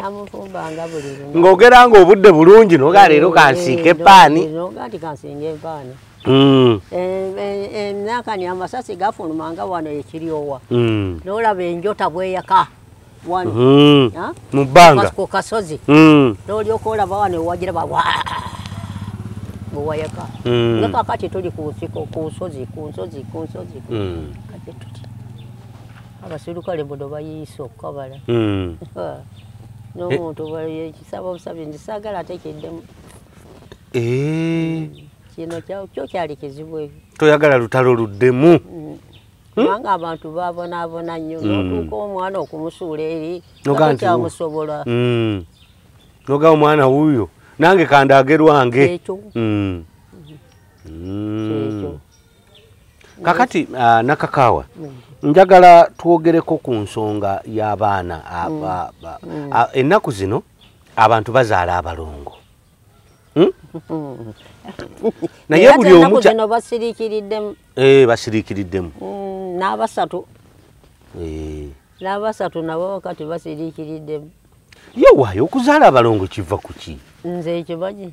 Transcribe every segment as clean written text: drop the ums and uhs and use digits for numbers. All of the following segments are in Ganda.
Namufumbanga buli lunaku. Ng'ogera ng'obudde bulungi noga leero kansiike epaani. Noga nti kansinga epaani. Emyaka ni amasasi gafulumanga wano ekiryowa. N'olaba enjota bweyaka wano. Mu bbanga. Ku kasozi. N'olyoka olaba wano ewagira ba bweyaka. Nga kaakati tuli ku nsiko, ku nsozi, ku nsozi, ku nsozi. Kati tuti. Abasirikale bodo bayiise okukabala. N'omuntu ekisaba obusabi nti saagala ate kiddemu. Kino kyo kyali kizibu ekyo. Toyagala lutalo luddemu. Kubanga abantu babonaabona nnyo. N'otuuka omwana okumusuula eri nga tokyamusobola. N'ogamba omwana wuuyo nange kandaage lwange. Ekyo. Kyekyo. Kakati Nakakaawa, njagala twogereko ku nsonga y'abaana. Ennaku zino abantu bazaala abalongo. Naye buli omu zino basiriikiriddemu. Basiriikiriddemu. N'abasatu. N'abasatu nabo kati basiriikiriddemu. Ye waayo okuzaala abalongo kiva ku ki? Nze ekimanyi.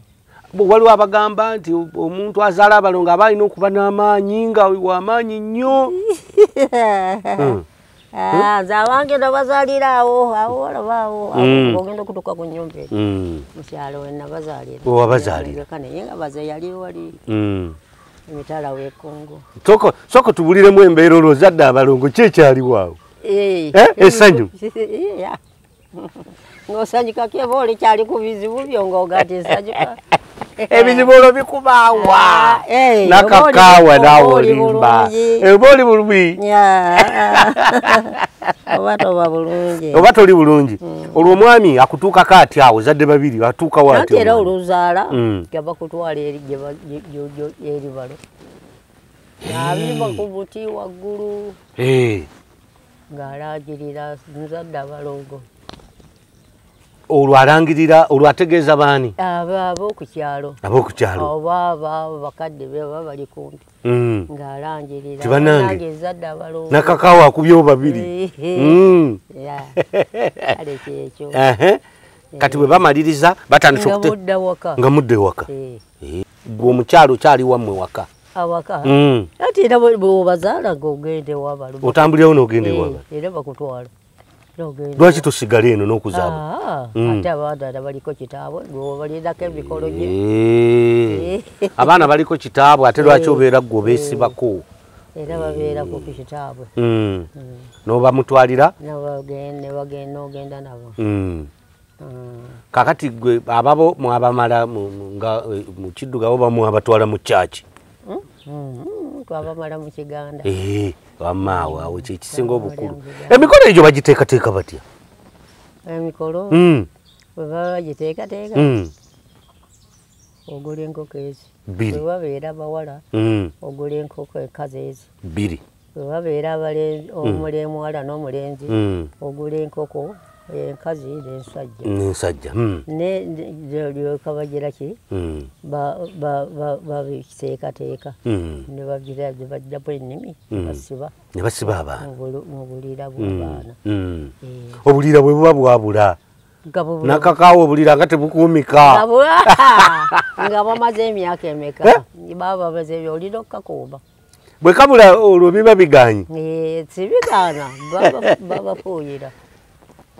Waliwo abagamba nti omuntu azaala abalongo aba alina okuba n'amaanyi nga w'amaanyi nnyo. Nze abange nabazaalira awo, awo olaba awo, ogenda okutuuka ku nnyumba eri. Mu kyalo we nabazaalira. Wabazaalira. Naye nga baze yali wali emitala w'e Congo. Sooka tubuliremu embeera olwo ozadde abalongo, ki ekyaliwo awo? Essanyu? Ng'osanyukako eba olikyali ku bizibu byo ng'oga nti nsanyuka. Ebizibu olwo bikubaawa. Nakakaawa naawe olimba. Oba oli bulungi. Oba toba bulungi. Oba toli bulungi. Olwo omwami akutuukako atya awo ozadde babiri atuukawo atya? Anti era oluzaala nga bakutwala eri balo. Ng'abimba ku buti waggulu. Ng'alangirira nzadde abalongo. Olwo alangirira, olwo ategeeza baani? Ab'oku kyalo. Ab'oku kyalo. Oba bakadde be baba bali kumpi. Ng'alangirira. Tibannange. Nzadde abalongo. Nakakaawa akubyewo babiri. Kale kyekyo. Kati bwe bamaliriza batandise Nga mudda waka. Nga mudda ewaka. Ggwe omukyalo okyali wammwe waka. Awaka. Ate era bw'obazaala ng'ogenda ew'abalongo. Otambulirawo n'ogenda ew'abalongo. Era bakutwala. Lwaki tosigala eno n'okuzaaba? Ate abaana baliko kitaabwe, gwe balindako emikolo gye. Abaana baliko kitaabwe ate lwaki obeera ggwe obeesibako? Era babeerako ku kitaabwe. N'obamutwalira? N'ogenda nabo. Kaakati ggwe ababo mwabamala nga mu kiddugavu oba mwabatwala mu kyaki? Twabamala mu Kiganda. Wamma awo awo kye kisinga obukulu. Emikolo egyo bagiteekateeka batya? Emikolo bwe baba bagiteekateeka ogula enkoko ezi. Bbiri. Bwe babeera abawala ogula enkoko enkazi ezi. Bbiri. Bwe babeera omuwala n'omulenzi ogula enkoko enkazi n'ensajja. N'ensajja. Ne bagira ki? Babiteekateeka. Ne bagira gye bajjamu ennimi ne basiba. Ne basiba abaana. Mu buliira bw'abaana. Obuliira bwe buba bwabula. Nakakaawa obuliira nga tebukuumika. Nga bamaze emyaka emeka. Baba bamaze olina okukakuuma. Bwe kabula olwo biba bigaanyi? Sibigaana, babafuuyira.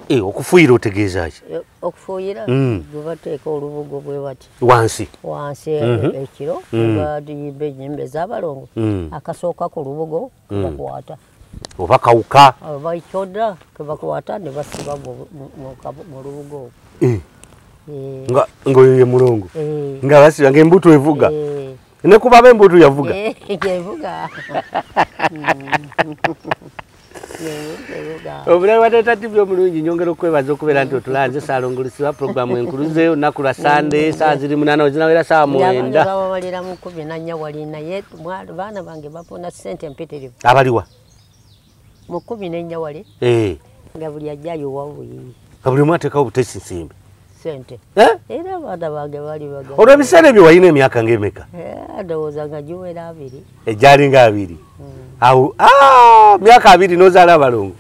Okufuuyira otegeeza ki? Okufuuyira bwe bateeka olubugo bwe bati. Wansi? Wansi ekiro bayimba ennyimba ez'abalongo. Akasooka ku lubugo kebakwata. Oba kawuka? Oba ekyoda kebakwata ne basiba mu lubugo olwo. Nga oyo ye mulongo? Nga basiba ng'embuto evuga? Ne kuba embuto yavuga? Evuga. Obulamu bwa Delta TV omulungi nyongera okwebaza okubeera nti otulanze Ssaalongo Lusiba pulogulaamu enkuluze olunaku lwa Sande ssaawa ziri 8 wezinawera ssaawa 9. Babamalira mu 14 wali naye baana bange bafuna ssente mpitirivu. Abaliwa? Mu 14 wali. Nga buli ajja ayowa buyiyi. Nga buli omu ateekawo buteesi nsimbi. Ssente. Era abaana bange baali bagala. Olw'ebiseera ebyo walina emyaka ng'emeka? Ndowooza nga giwera 2. Egyali nga 2. Awo myaka 2 n'ozaala abalongo.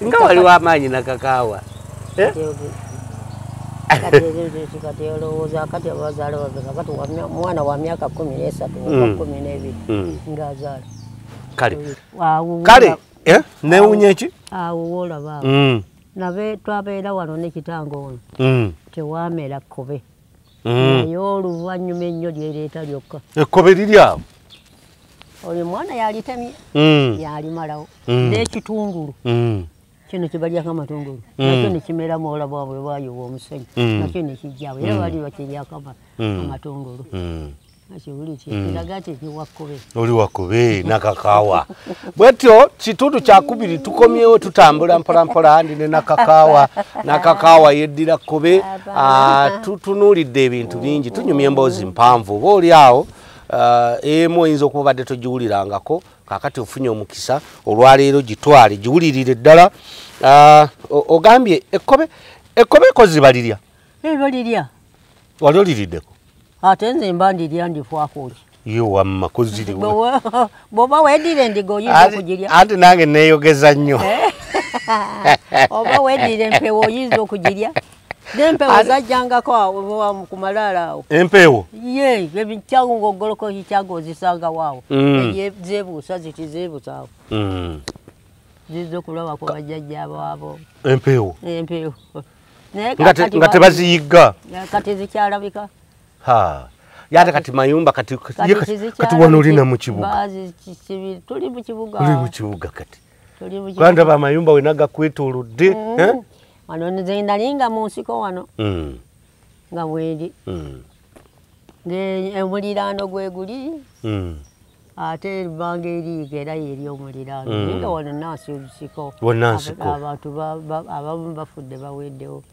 Nga waliwo amaanyi Nakakaawa. Kati olowooza kati abazaala baveka kati mwana wa myaka 13 oba 12 ng'azaala. Kale. Kale, newunya eki? Awo woolaba awo. Nabe twabeera wano ne kitange ono. Tewamera kkobe. Naye oluvannyuma ennyo lyereeta lyokka. Ekkobe liri awo? Oyo mwana yalitemye. Yalimalawo. N'ekitungulu. Kino kibalyako amatungulu. Nakyo ne kimeramu olaba bwe baayiwa omusenyu. Nakyo ne kijjawo. Era baali bakiryako amatungulu. Kiraga nti ndi wa kkobe. Oli wa kkobe Nakakaawa. Bwetyo kitundu kyakubiri tukomyewo tutambula mpola mpola ndi ne Nakakaawa. Nakakaawa yeddira kkobe. Tutunuulidde ebintu bingi, tunyumya emboozi mpanvu. Oba oli awo emu oyinza okuba obadde togiwulirangako, kaakati ofunye omukisa olwaleero gitwale giwulirire ddala. Ogambye ekkobe ekozi balirya? Balirya. Wali oliriddeko? Ate nze mba ndirya ndifaako ki? Ye wamma koziriwo. Bw'oba weddira endiga oyinza okugirya. Anti nange neeyogeza nnyo. Oba weddira empewo oyinza okugirya. N'empewo zajjangako awo ku malaalo awo. Empewo? Ye, ebikyago ng'ogoloko ekikyago ozisangawo awo. Zeebuusa ziti zeebuusa awo. Zizza okulaba ku bajjajjaabo abo. Empewo? Empewo. Nga tebaziyigga? Kati zikyalabika. Ha. Yate kati mayumba kati kati wano olina mu kibuga. Tuli mu kibuga. Tuli mu kibuga kati. Tuli mu kibuga. Kandi amayumba wena gakwetoolodde. Wano nze nalinga mu nsiko wano. Nga wendi. Omuliraano gwe guli. Ate ebbanga eriiga era yeri omuliraano. Naye wano nansi nsiko. Wonna nsiko. Abantu abamu bafudde baweddewo.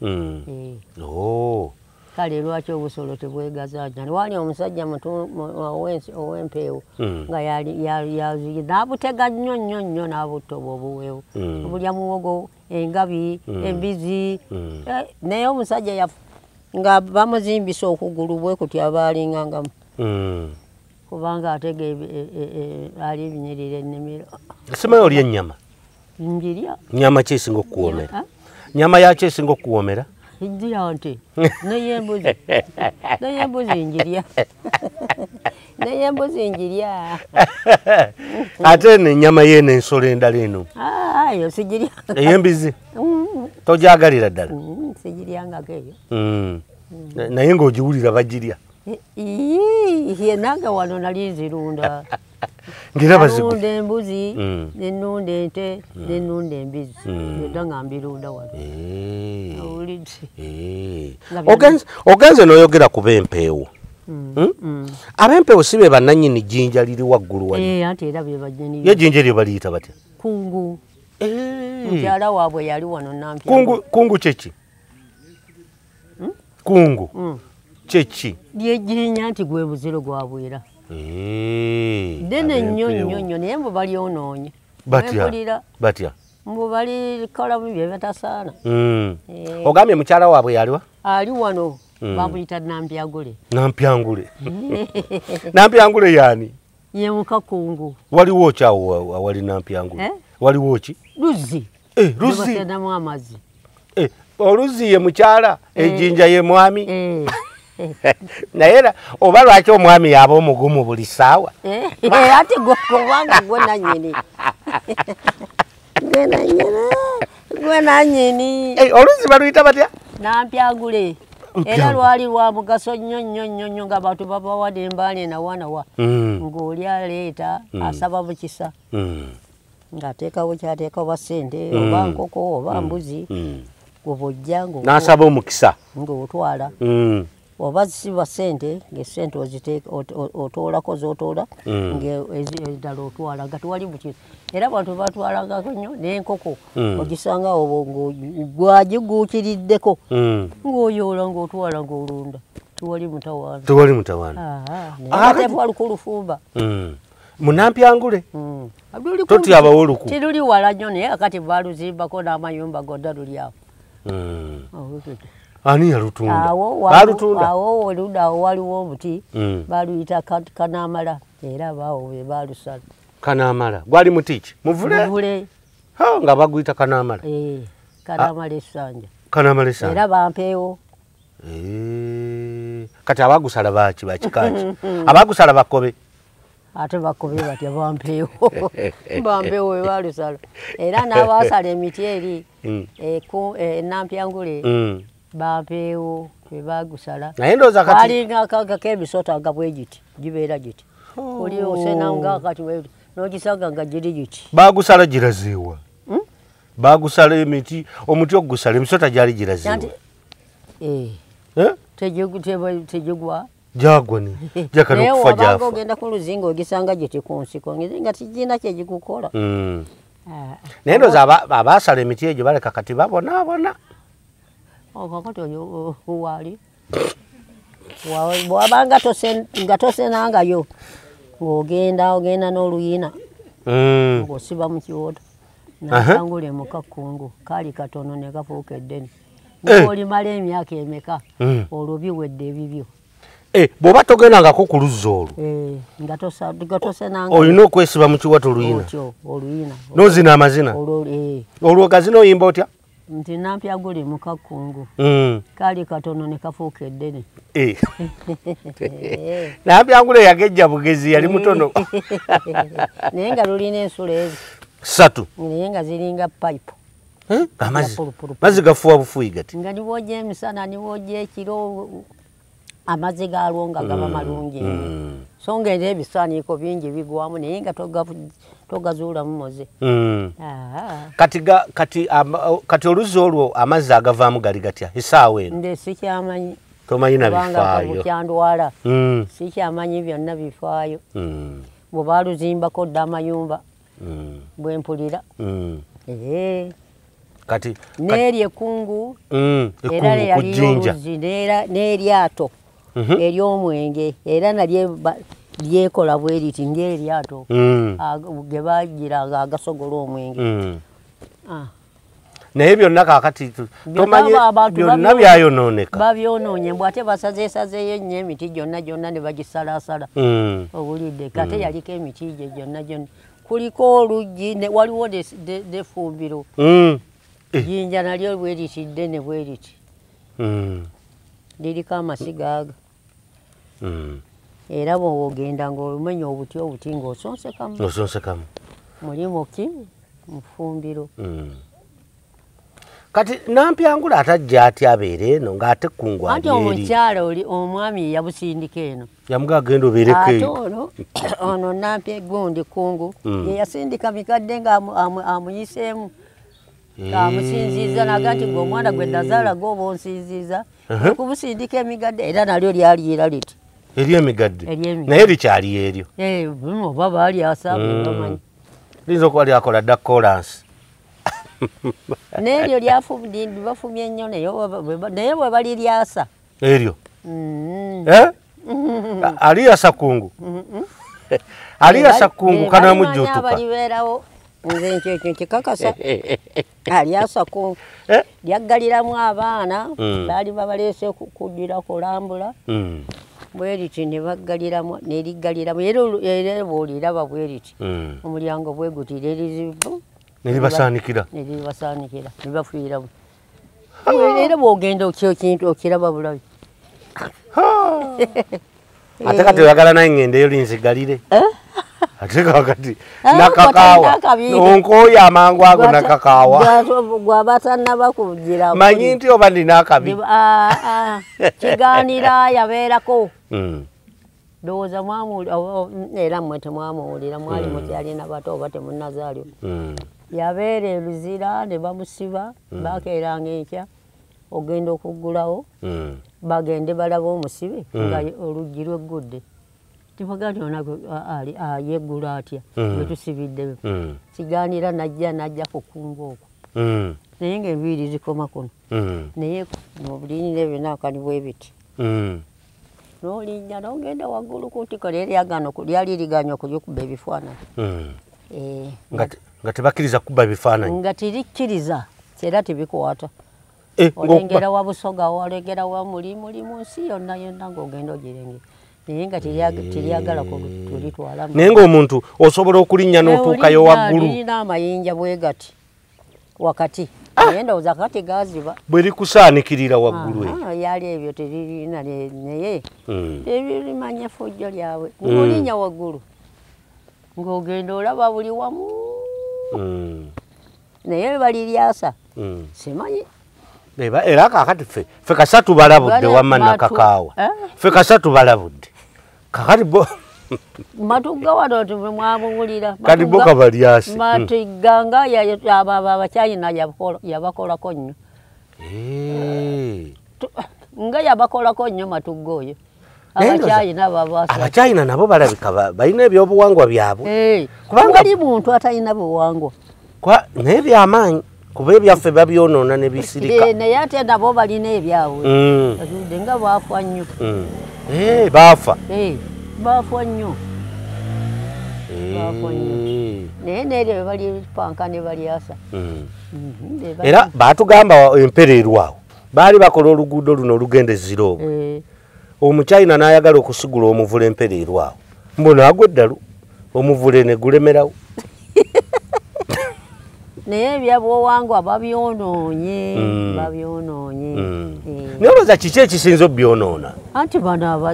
Kale lwaki obusolo tebwegazaanya? Wali omusajja ow'empeewo nga n'abutega nnyo nnyo nnyo n'abutta obwo obuweewo. Obulya muwogo, engabi, embizi. Naye omusajja nga bamuzimbisa okugulu bwe kutyo abaalingangamu. Kubanga atega ali ebinyirira ennimiro. Simanyi olya ennyama? Njirya. Nnyama ki esinga okukuwoomera? Nnyama yaki esinga okukuwoomera? Njirya nte, n'ey'embuzi. N'ey'embuzi njirya. N'ey'embuzi njirya. Ate eno ennyama y'eno ensolo endala eno? Eyo sigirya. Ey'embizi? Togyagalira ddala? Sigiryangako eyo. Naye ng'ogiwulira bagirya? Ye nange wano nali nzirunda. Ngira bazigu. Nalunda embuzi, nennunda ente, nennunda embizi. Byonna nga mbirunda wano. Ogenze n'oyogera ku b'empeewo. Ab'empeewo si be bannannyini jjinja liri waggulu wali? Anti era be bannyini. Ye jjinja eryo baliyita batya? Kungu. Mukyala waabwe yali wano Nampya. Kungu kye ki? Kungu kye ki? Ly'ejjinja nti gwe buziro gwabwera. Ddene nnyo nnyo nnyo naye mbu balyonoonye. Batya? Batya? Mbu balikolamu bye batasaana. Ogambye mukyala waabwe yaliwa? Ali wano bamuyita Nampyangule. Nampyangule. Nampyangule yaani? Ye muka Kungu. Waliwo ki awo awali Nampyangule? Waliwo ki? Luzzi. Luzzi. Basendamu amazzi. Oluzzi ye mukyala, ejjinja ye mwami. Naye era oba lwaki omwami yaba omugumu buli ssaawa? Ate kubanga gwe nannyini. Gwe nannyini. Gwe nannyini. Oluzzi baluyita batya? Nampyangule. Era lwali lwa mugaso nnyo nnyo nnyo nnyo ng'abantu babawadde embaale nawanawa. Ng'oli aleeta asaba mukisa. Ng'ateekawo ky'ateeka oba ssente oba nkoko oba mbuzi. Bw'ojja n'asaba omukisa. Ng'otwala. Oba zisiba ssente ng'essente otoolako z'otoola ng'eddala otwala nga tewali mukisa. Era abantu batwalangako nnyo n'enkoko ogisanga obwo gwagiguukiriddeko ng'oyoola ng'otwala ng'olunda tewali mutawaana. Tewali mutawaana. Naye ate waliko olufumba. Munampyangule? Totyabawo oluku? Teruli wala nnyo naye akati baaluzimbako n'amayumba gonna luli awo. Ani yalutunda? Balutunda? Awo oludda awo waliwo omuti baluyita Kanaamala era baawo be baalusala. Kanaamala gwali muti ki? Muvule? Muvule. Nga baguyita Kanaamala. Kanaamala essanja. Kanaamala essanja. Era bampeewo. Kati abagusala baki bakikaki? Abagusala bakobe. Ate bakobe batya bampeewo. Bampeewo we balusala. Era n'abaasala emiti eri Nampyangule bampeewo we bagusala. Naye ndowooza kati balinga akaga k'ebisota nga bwe giti gibeera giti. Oli osena nga kati n'ogisanga nga giri giti. Bagusala giraziiwa. Bagusala emiti, omuti ogusala emisota gyali giraziiwa. Tegigwa. Gyagwa ni jakana okufa gyafa. Ogenda ku luzinga ogisanga giti ku nsiko nga tigina kye gikukola. Naye ndowooza abaasala emiti egyo baleka kati babonaabona. Kakati oyo waali bw'abanga nga tosenangayo ng'ogenda ogenda n'oluyina ng'osiba mu kiwooto. Nampyangule mu kakkungu kaali katono ne kafuuka eddene. N'olimala emyaka emeka olwo biwedde ebibyo. Bw'oba togendangako ku luzzi olwo nga tosenanga olina okwesiba mu kiwato oluyina. Oluyina n'ozina amazina olwo gazina oyimba otya? Nti Nampyangule mu kakkungu kaali katono ne kafuuka eddene. Nampyangule yagejja bugezi yali mutono. Naye nga lulina ensulo ezo ssatu naye nga ziringa payipu. Amazzi gafuwa bufuyi gati. Nga niwojja emisana niwojja ekiro amazzi gaalwo nga gaba malungi. So nga era ebisaaniiko bingi bigwamu naye nga togazuulamu muze. Kati oluzzi olwo amazzi agavaamu gali gatya essaawa eno? Nze sikyamanyi. Tomanyi na bifaayo. Kyandwala. Sikyamanyi byonna bifaayo. Bwe baaluzimbako dda amayumba bwe mpulira. Kati n'eri ekkungu era yaliyo oluzzi n'eryato ery'omwenge era nalyo lyekola bwe riti ng'eryato ge bagiranga agasogola omwenge. Naye byonna kaakati tomanyi byonna byayonooneka. Babyonoonye mbw ate basazeesazeeyo nnyo emiti gyonna gyonna ne bagisalaasala. Owulidde kate yaliko emiti gye gyonna gyonna. Kuliko oluggi waliwo n'effumbiro. Jjinja nalyo bwe riti ddene bwe riti. Liriko amasiga aga. Era bw'ogenda ng'omenya obuti obuti ng'osonsekamu. Osonsekamu. Mulimu ki? Mufumbiro. Kati Nampyangule atajja atya abeere eno ng'ate ekkungu ali Anti eri? Omukyala oli omwami yabusindika eno. Yamugamba agenda obeereko eyo. Ate ono Nampya gundi kkungu ye yasindika mikadde nga amuyiseemu. Amusinziiza n'agamba nti gwe omwana gwe nazaala gw'oba onsinziiza. Okubusindika emigadde era nalyo lyaliira liti. Ery'emigadde? Naye likyali eryo. Oba baalyasa bamanyi. Liyinza okuba lyakola dda koolansi. N'eryo bafumye nnyo naye bwe baliryasa. Eryo? Aliyasa kkungu? Aliyasa kkungu kanamujjuutuka. Balibeerawo. Nze ekyo nkikakasa. Alyasa kkungu. Lyaggaliramu abaana baali babaleese kugira kulambula. Bwe riti ne baggaliramu ne liggaliramu era bw'oliraba bwe riti omulyango bwe guti lerizibu ne libasaanikira. Ne libasaanikira ne bafiiramu. Era bw'ogenda ekintu okiraba bulabi. Ate kati oyagala naye ŋŋendeyo linzigalire. Ate kakati nakakaawa onkooye amangu ago nakakaawa. Gw'aba tannaba kugira. Manyi nti oba nina akabi. Kigaanira yabeerako. Ndowooza era mmwe temwamuwulira mwali mukyalina bato oba temunnazaalibwa. Yabeera e Luzira ne bamusiba bakeeranga enkya ogenda okuggulawo bagende balabe omusibe nga oluggi lweggudde. Tibaga nti ono yeggula atya bwe tusibidde. Kigaanira najja ku kkungu okwo. Naye ng'enviiri zikoma kuno. Naye mu bulinnyira byonna akali bwe biti. N'olinnya n'ogenda waggulu ku ntiko naye lyali ligaanye okugikuba ebifaananyi. Nga tebakkiriza kukuba bifaananyi? Nga terikkiriza era tebikwata. Olengera wa Busoga, olengera wa muli mu nsi yonna yonna ng'ogenda ogirengera. Naye nga teryagala kulitwalamu. Naye ng'omuntu osobola okulinnya n'otuukayo waggulu. Lirina amayinja bwe gati. Wakati. Naye ndowooza kati gaziba. Bwe likusaanikirira waggulu eyo. Yali ebyo tebirina naye. Tebirimanya effujjo lyabwe. Ng'olinnya waggulu. Ng'ogenda olaba buli wamu. Naye baliryasa. Simanyi. Era kaakati ffe kasatu balabudde wamma Nakakaawa. Ffe kasatu balabudde. Kaakati bo Matugga wano mwamuwulira. Kati bo kabalyase. Matugga nga Abachina yabakolako nnyo. Nga yabakolako nnyo Matugga oyo. Abachina babasa. Abachina nabo balabika balina ebyobuwangwa byabwe. Kubanga wali muntu atalina buwangwa. Naye byamaanyi kuba ebyaffe babyonoona ne bisirika. Naye ate nabo balina ebyabwe. Atudde nga baafa nnyo. Baafa. Baafa nnyo. Baafa nnyo. Naye neryo bali panka ne balyasa. Era baatugamba empera erwawo. Baali bakola oluguudo luno olugenda e Zirobwe. Omuchina n'ayagala okusigula omuvule empera erwawo. Mbona agwa eddalu omuvule ne gulemerawo. Naye ebyabuwangwa babyonoonye, babyonoonye. Naye olowooza kiki ekisinza okubyonoona? Anti bano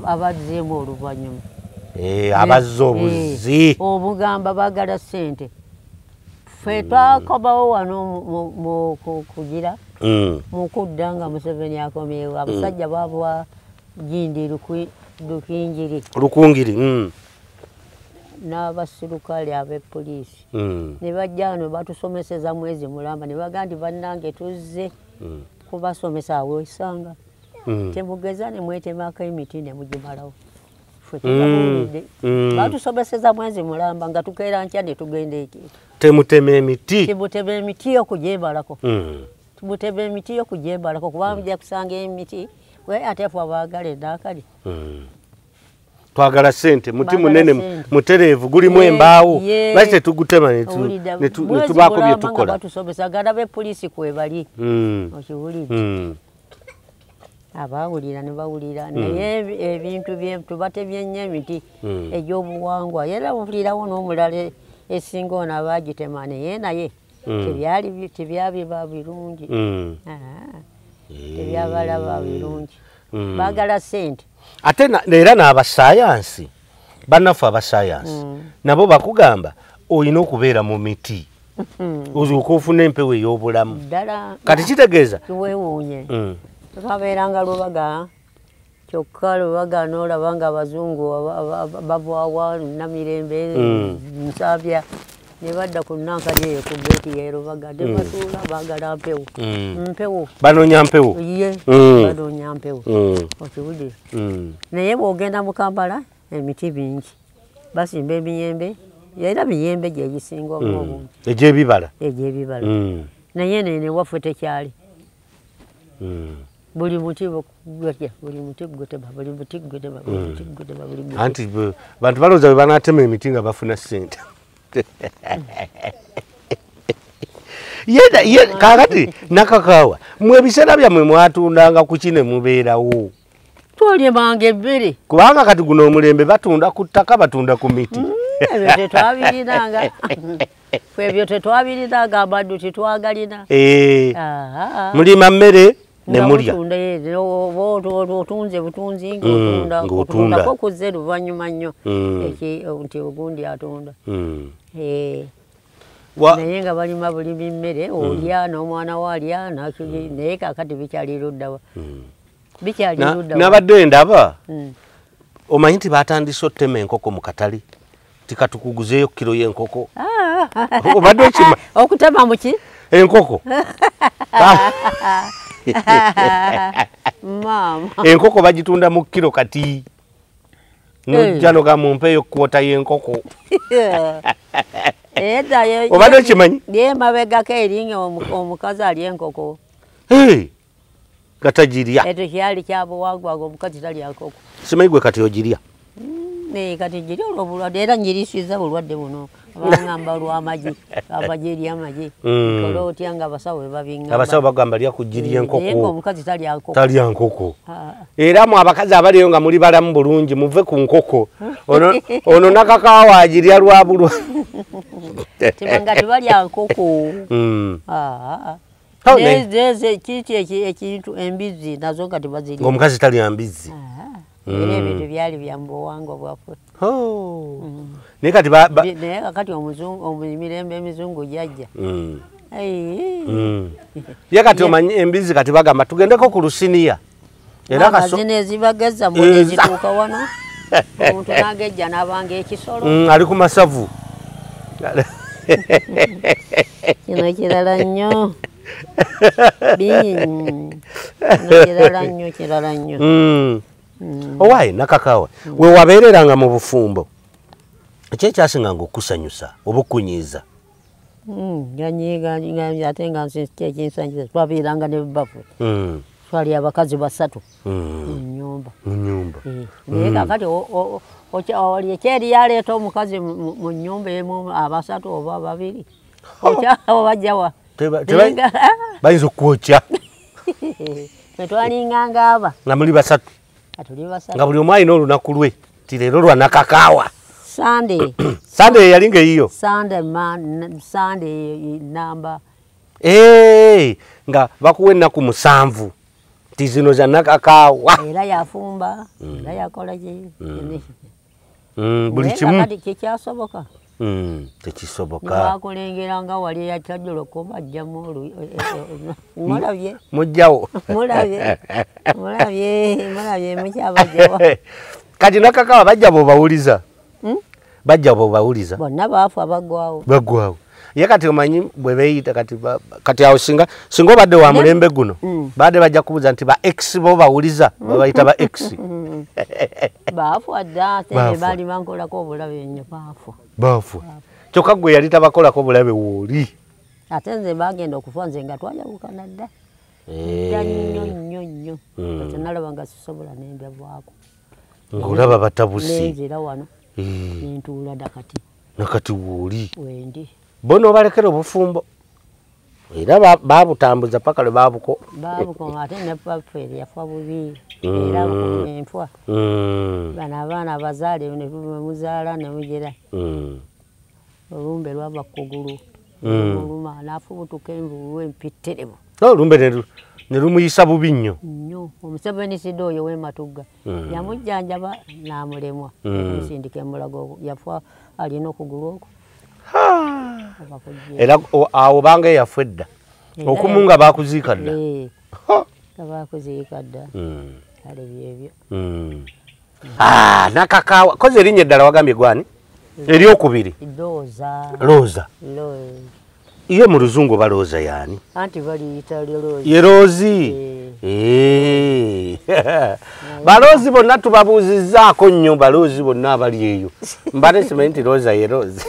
abazzeemu oluvannyuma. Abazze obuzzi. Obugamba baagala ssente. Ffe twakomawo wano mu kugira mu kudda nga Museveni akomyewo. Abasajja baabwa gindi Lukingiri. Lukungiri. N'abasirikale ab'epoliisi. Ne bajja wano batusomeseza mwezi mulamba ne bagamba nti bannange tuzze kubasomesa awo esanga. Temugeza ne mwetemako emiti ne mugimalawo. Ffe tubabuulidde. Batusomeseza mwezi mulamba nga tukeera nkya ne tugenda eki. Temutema emiti. Temutema emiti okugyebalako. Tumutema emiti okugyebalako kubanga mujja kusanga emiti we ate ffe abaagala ennaakali. Twagala ssente, muti munene mutereevu gulimu embaawo. Lwaki tetugutema ne tubaako bye tukola? Batusomesa gala b'epoliisi kwe bali. Okiwulidde. Abaawulira ne bawulira naye ebintu bye tubatemye nnyo emiti egy'obuwangwa. Era mpulirawo n'omulala esinga ono abaagitema naye naye tebyabiba birungi. Tebyabalaba birungi. Baagala ssente. Ate era n'abasayansi bannaffe abasayansi nabo bakugamba olina okubeera mu miti ozuuka ofuna empewo ey'obulamu. Kati kitegeeza tuweewuunye. Twabeeranga Lubaga kyokka Lubaga n'olaba nga abazungu bavaawa Namirembe Nsambya ne badda ku Nankali eyo ku geeti y'e Lubaga ne batuula baagala mpewo. Mpewo. Banoonya mpewo. Ye banoonya mpewo. Okiwulira. Naye bw'ogenda mu Kampala emiti mingi basimba emiyembe era miyembe gye gisinga obungi. Egy'ebibala. Egy'ebibala. Naye nene waffe tekyali. Buli muti buli muti gutema buli muti gutema buli muti gutema buli muti. Anti bantu balowooza bwe banaatema emiti nga bafuna ssente. Ye kaakati Nakakaawa mmwe ebiseera byammwe mwatundanga ku ki ne mubeerawo? Twalimanga emmere. Kubanga kati guno omulembe batunda ku ttaka batunda ku miti. Ebyo tetwabirinanga. Ffe ebyo tetwabirinanga amaddu tetwagalina. Mulima mmere ne mulya. Otunze butunzi ng'otunda. Okutundako kuzze luvannyuma nnyo nti ogundi atunda. Naye nga balima bulimi mmere olya n'omwana wo alya naye kaakati bikyali ludda wa. Bikyali ludda wa. Nabadde ndaba omanyi nti batandise ottema enkoko mu katale. Tikatukuguzeeyo kiro y'enkoko. Obadde okima. Okutema mu ki? Enkoko. Maama. Enkoko bagitunda mu kiro kati. Nojja n'ogamba mumpeeyo kwota y'enkoko. Obadde okimanyi? Ye mabegako erinnya omukazi alya enkoko. Nga tagirya. Ekyo kyali kya buwangwa omukazi talya nkoko. Simanyi gwe kati ogirya. Kati ngirya olw'obulwadde era ngirisiza bulwadde buno. Bangamba lw'amagi, amagi eri amagi. Kola otya nga abasawo babingamba. Abasawo bagamba lya ku ggi ly'enkoko. Naye ng'omukazi talya nkoko. Talya nkoko. Era mu abakazi abaliyo nga muli balamu bulungi muve ku nkoko. Ono Nakakaawa agirya lwa bulwa. Tebanga tebalya nkoko. Kiki ekintu embizzi nazo nga tebazirya. Ng'omukazi talya mbizzi. Era ebintu byali bya mu buwangwa bwaffe. Naye kati naye kakati omuzungu emirembe emizungu gyajja. Ye kati omanyi embizzi kati bagamba tugendeko ku lusiniya. Era zino ezibageza mbona zituuka wano. Omuntu n'agejja n'abanga ekisolo. Ali ku masavu. Kino kirala nnyo. Kino kirala nnyo, kirala nnyo. Owaaye Nakakaawa, we wabeereranga mu bufumbo, ki ekyasinganga okukusanyusa oba okukunyiiza? Yanyiiga ate nga nsi ki ekinsanyusa, twabeeranga ne bbaffe. Twali abakazi basatu mu nnyumba. Mu nnyumba. Naye kaakati oli ekyeri yaleeta omukazi mu nnyumba emu abasatu oba babiri. Obajjawa. Bayinza okukwokya. Ffe twalinganga aba. Nga muli basatu. Nga buli omu alina olunaku lwe ti leero lwa Nakakaawa. Sunday. Sunday yalinga eyiyo. Sunday namba. Nga bakuwa ennaku 7 ti zino za Nakakaawa. Era yafumba, era yakola ki. Buli kimu. Kati kikyasoboka. Tekisoboka. Bakulengera nga wali yakyajjuloko bajjamu mulabye. Mujjawo. Mulabye. Mulabye, mulabye mukyabajjawa. Kati Nakakaawa bajja bw'obawuliza. Bajja bw'obawuliza. Bonna baafa baggwawo. Baggwawo. Ye kati omanyi bwe beeyita kati kati awo singa obadde wa mulembe guno baadde bajja kubuuza nti ba ex bo bawuliza babayita ba ex. Baafa dda ate baali bankolako obulabe nnyo baafa. Baafa. Kyokka gwe yali tabakolako bulabe wooli. Ate nze baagenda okufa nze nga twayawukana dda. Dda nnyo nnyo nnyo. Kati nalaba nga sisobola ne mbavaako. Ng'olaba batabuse. Nenzira wano nentuula dda kati. Nakati wooli. Wendi. Bo n'obalekera obufumbo. Era baabutambuza paka lwe baabuko. Baabuko ate ne bbaffe yafa bubi. Era enfa. Bano abaana abazaale ne muzaala ne mugira. Olumbe lwava ku kugulu. Oluma n'afubutuka envubu empitirivu. Olumbe ne lumuyisa bubi nnyo. Nnyo. Omusevenisida oyo w'e Matugga yamujjanjaba n'amulemwa. Omusindika e Mulago yafa alina okugulu okwo. Era awo banga yafa edda. Okumu nga baakuziika dda. Nga baakuziika dda. Kale byebyo. Nakakaawa. Kozi erinnya eddala wagambye gwani? Eryokubiri. Looza. Looza. Ye mu luzungu balooza yaani? Anti baliyita Loozi. Ye Loozi. Baloozi bonna tubabuuzizzaako nnyo, baloozi bonna abali eyo. Mbadde simanyi nti Looza ye Loozi.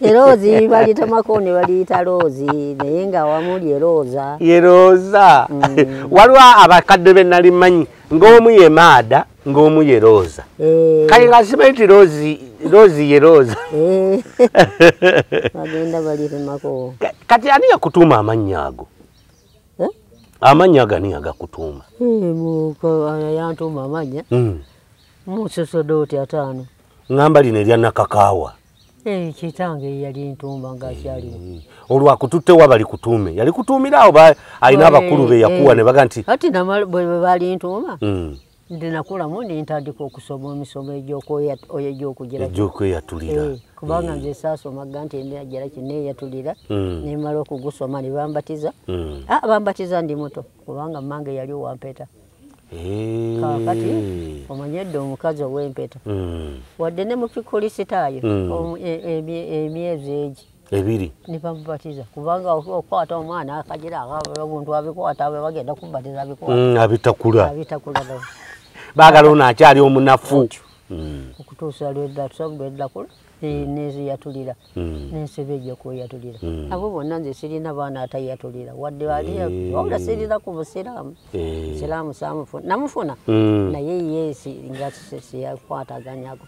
Eroozi balitemako ne baliyita Loozi naye nga wamu lye Looza. Ye Looza. Waliwo abakadde be nali mmanyi ng'omu ye Maada ng'omu ye Looza. Kale nga simanyi nti Loozi ye Looza. Bagenda balitemako. Kati ani yakutuuma amannya ago? Amannya ago ani agakutuuma? Yantuuma amannya musosodooti 5. Ŋŋamba lino erya Nakakaawa. Kitange yali ntumba ng'akyaliwo. Olwo akututte wa bali kutuume? Yali kutuumira awo alina abakulu be yakuwa ne baga nti ati bwe bali ntuuma nti nakulamu ne ntandika okusoma emisomo egy'okugira egy'okweyatulira. Kubanga nze saasomaga nti ndagira ki neeyatulira ne mmala okugusoma ne bambatiza. Bambatiza ndi muto kubanga mmange yali wampeta. Kaakati omanye edda omukazi ow'empeta wadde ne mu kikulisitaayo emyezi egi 2 ne bamubatiza kubanga okwata omwana akagira obuntu abikwata bagenda kumubatiza abikwata abitakula abitakula baagala ono akyali omunafu okutuusa lweddakula neziyatulira n'ensibe egy'okweyatulira abo bonna nze sirina baana atayatulira wadde wabula sirina ku busiraamu. Busiraamu namufuna naye ye nga siyakwataganyako.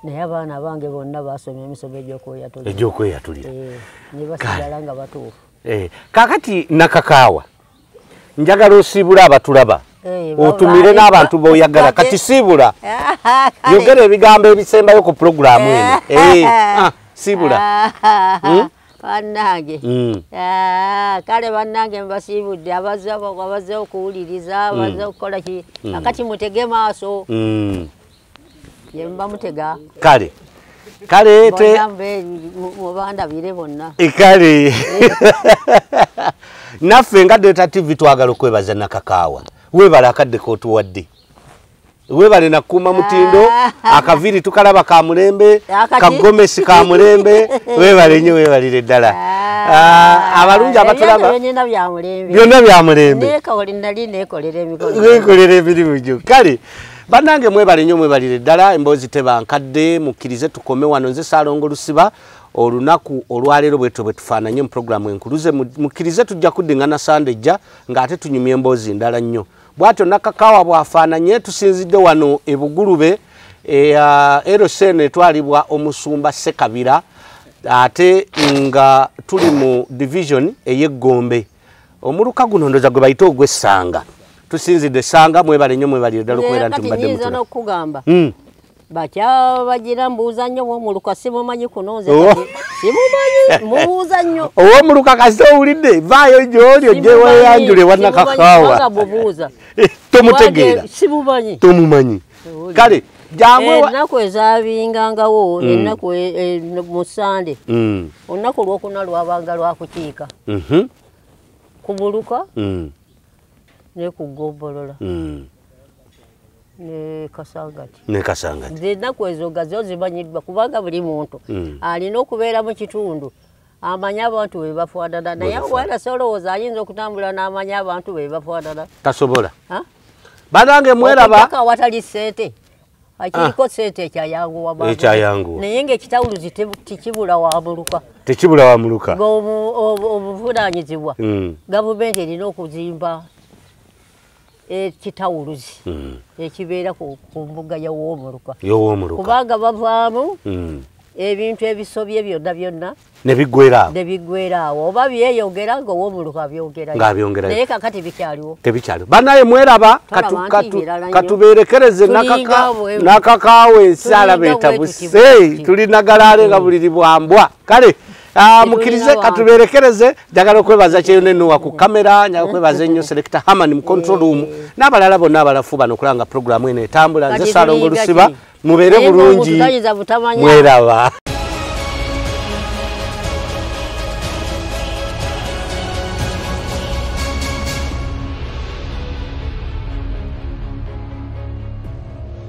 Naye abaana abange bonna basomye emisomo egy'okweyatulira. Egy'okweyatulira. Ne basigala nga batuufu. Kaakati Nakakaawa, njagala osiibula abatulaba. Otumire n'abantu b'oyagala. Kati siibula. Yogera ebigambo ebisembayo ku pulogulaamu eno. Siibula. Bannange. Kale bannange mbasiibudde abazze okuwuliriza, abazze okukola ki. Kakati mutege maaso. Ye mba mutega. Kale. Kale te mubandabire bonna. Kale. Naffe nga Delta TV twagala okwebaza Nakakaawa. Weebale akadde k'otuwadde. Weebale nakuuma mutindo, akaviri tukalaba ka mulembe, kagomesi ka mulembe, weebale nnyo weebalire ddala. Abalungi abatulaba byonna bya mulembe. Byonna bya mulembe. Nali neekolera emikolo. Neekolera emirimu gyo. Kale bannange mwebale nnyo mwebalire ddala, emboozi teba nkadde, mukkirize tukome wano. Nze Ssaalongo Lusiba, olunaku olwaleero bwetyo bwe tufaananye mu pulogulaamu enkuluze. Mukkirize tujja kuddingana Sande ejja ng'ate tunyumya emboozi ndala nnyo. Bw'atyo Nakakaawa bw'afaananye. Tusinzidde wano e Bugulube, LC eno etwalibwa omusumba Ssekabira, ate nga tuli mu division ey'Eggombe. Omuluka guno ndowooza gwe bayita ogw'Essanga. Tusinzidde Essanga. Mwebale nnyo mwebalire ddala okubeera nti mubadde mutula. N'okugamba bakyabagira mbuuza nnyo ow'omuluka, simumanyi kuno nze simumanyi, mubuuza nnyo ow'omuluka. Kasita owulidde vaayo gy'oli ojje weeyanjule wa Nakakaawa. Tomutegeera, simumanyi, tomumanyi. Kale jangu. Ennaku ezabingangawo, ennaku mu Sande, olunaku olwokuna lwabanga lwakukiika ku muluka ne ku ggombolola ne Kasangati. Ne Kasangati. Ennaku ezo nga zo zimanyiddwa kubanga buli muntu alina okubeera mu kitundu amanye abantu bwe bafaanana. Naye wala solowooza ayinza okutambula n'amanya abantu bwe bafaanana. Tasobola. Bannange mweraba awatali ssente, akiriko ssente ekyayanguwa mangu. Ekyayanguwa. Naye ng'ekitawuluzi tekibula wa muluka. Tekibula wa muluka. Obuvunaanyizibwa gavumenti erina okuzimba ekitawuluzi ekibeera ku mbuga y'ow'omuluka. Y'ow'omuluka. Kubanga bavaamu ebintu ebisobye byonna byonna ne biggwera awo. Ne biggwera awo. Oba byeyongera ng'ow'omuluka abyongerayo. Ng'abyongerayo. Naye kakati bikyaliwo. Tebikyaliwo. Bannaye mweraba katubeerekereze Nakakaawa ensi alaba etabuse. Tuli nagalaale nga buliri bwa mbwa. Kale mukkirize katubeerekereze. Njagala okwebaza Kyeyune Noah ku kamera, njagala okwebaza ennyo Selector Herman mu control room n'abalala bonna abalafuubana okulaba nga pulogulaamu eno etambula. Nze Ssaalongo Lusiba, mubeere bulungi, mweraba.